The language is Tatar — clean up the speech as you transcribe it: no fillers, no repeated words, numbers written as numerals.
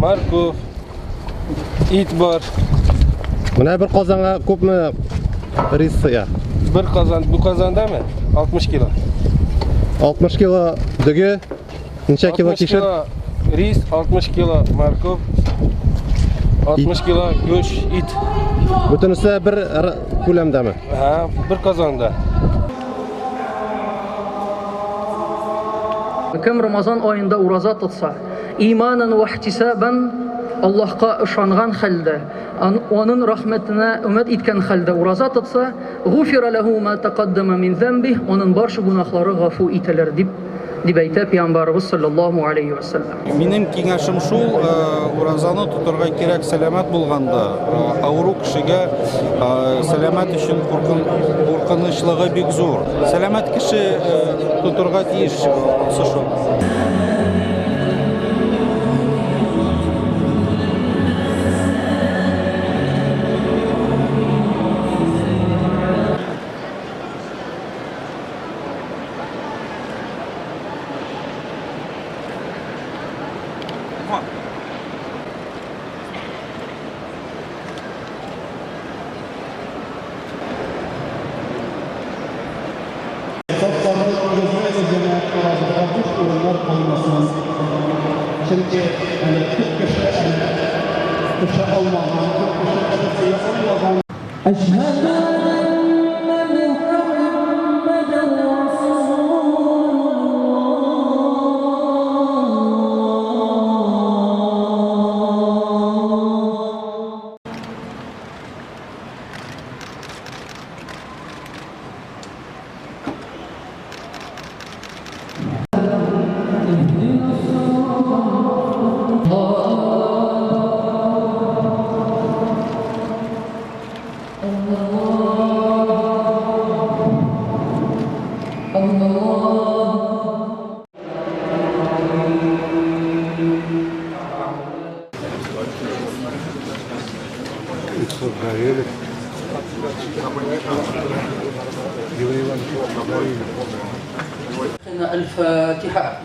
Морковь, ит бар. Менә бер казанга күпме рис сыя? Бер казан, бу казандамы? 60 кило. 60 кило дөге, ничә кило 60 кишер? Кило рис, 60 кило морковь, 60 кило гөш, ит. Бөтенесе бер күләмдәме? Һә, бер казанда. Кем Рамазан аенда ураза тотса, иманан ва ихтисабан Аллаһка ышанган хәлдә, аның рәхмәтенә өмет иткән хәлдә ураза тотса, гуфира ләһу ма тақаддама мин замбих, аның барча гөнаһлары гафу ителер дип дип әйтә пәйгамбәребез саллаллаһу алейхи ва саллям. Минем киңәшем шул, уразаны тотарга кирәк сәламәт булганда, авыру кешегә сәламәт өчен куркынычлыгы бик зур. Сәламәт кеше тотарга тиеш шул. Чөнки әле күп кеше әле төшә алмаган, күп кеше әле сөя алмаган. Әшһәдү әннә Мухәммәдән расулуллаһ. الفاتحة.